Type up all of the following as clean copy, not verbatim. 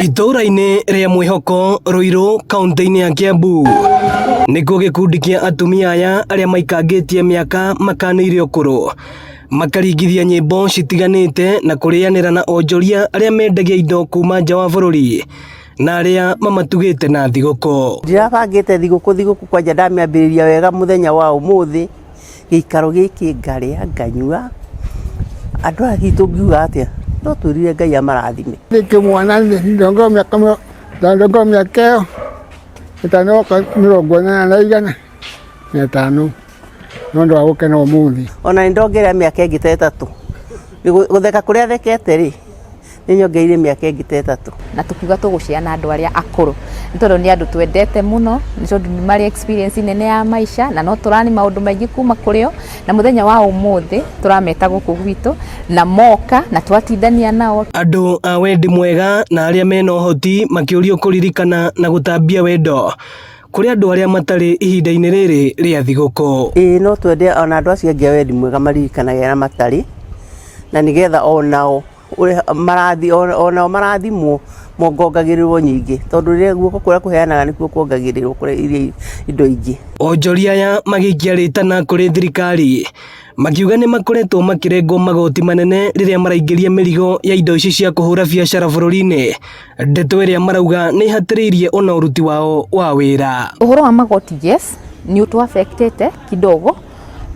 Itũũra-inĩ rĩa Mwĩhoko, Ruiru, kaunti-inĩ ya Kiambu, nĩkuo gĩkundi kĩa atumia aya arĩa maikangĩtie mĩaka makanĩire ũkũrũ, makaringithia nyĩmbo citiganĩte na kũrĩanĩra na onjoria arĩa mendagia indo kuma nja wa bũrũri na arĩa mamatugĩte na thigũkũ. Ndirabangĩte thigũkũ thigũkũ kwanja ndamĩambĩrĩria wega mũthenya wa ũmũthĩ. Gĩikaro gĩkĩ ngarĩa nganyua, andũ aya hihi tũngiuga atĩa? No twĩrire Ngai amarathime. Ndĩ kĩmwana ndongerwo mĩaka ndongerwo mĩaka ĩyo ĩtano yoka 85 nĩ ũndũ wa gũkena ũmũthĩ. Ona nĩ ndongerera mĩaka ĩngĩ ta ĩtatũ. Gũtheka kũrĩa thekete rĩ, nĩ nyongereire mĩaka ĩngĩ ta ĩtatũ. Na tũkiuga tũgũcea na andũ arĩa akũrũ nĩ tondũ nĩ andũ twendete mũno, nĩ tondũ nĩ marĩ experience nene ya maica na no tũrani maũndũ maingĩ kuma kũrĩ o. Na mũthenya wa ũmũthĩ tũrameta gũkũ gwitũ na moka na twatindania nao. Andũ a wendi mwega na arĩa mena ũhoti makĩũrio kũririkana na gũtambia wendo kũrĩ andũ arĩa matarĩ ihinda-inĩ rĩrĩ rĩa thigũkũ. Ĩĩ no twende ona andũ acio angĩ a wendi mwega maririkanage arĩa matarĩ, na nĩgetha onao onao marathimwo mongongagĩrĩrwo nyingĩ, tondũ rĩrĩa guoko kũrĩa kũheanaga nĩkuo kuongagĩrĩrwo kũrĩa indo ingĩ. Onjoria aya magĩikia rĩtana kũrĩ thirikari makiuga nĩ makoretwo makĩrengwo magoti manene rĩrĩa maraingĩria mĩrigo ya indo ici cia kũhũra biacara bũrũri-inĩ, ndeto ĩrĩa marauga nĩ ĩhatĩrĩirie ona ũruti wao wa wĩra. Ũhoro wa magoti yes, nĩ ũtũ affect ĩte kidogo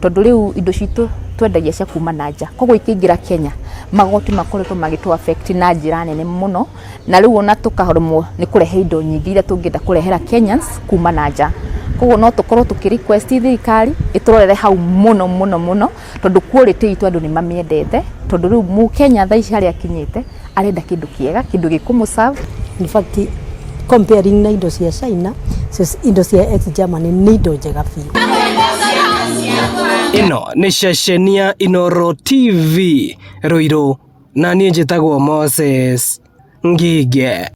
tondũ rĩu indo citũ twendagia cia kuma na nja, koguo ikĩingĩra Kenya magoti makoretwo magĩtũ affect na njĩra nene mũno, na rĩu ona tũkaremwo nĩ kũrehe indo nyingĩ iria tũngĩenda kũrehera Kenyans kuma na nja. Koguo no tũkorwo tũkĩ request thirikari ĩtũrorere hau mũno mũno mũno, tondũ quality itũ andũ nĩ mamĩendete, tondũ rĩu mũkenya thaa ici harĩa akinyĩte arenda kĩndũ kĩega, kĩndũ gĩkũmũ serve. In fact, comparing na indo cia China, indo cia ex Germany nĩ indo njega biũ. Ĩno nĩ ceceni ya Inooro TV Ruiru, na niĩ njĩtagwo Moses Ngige.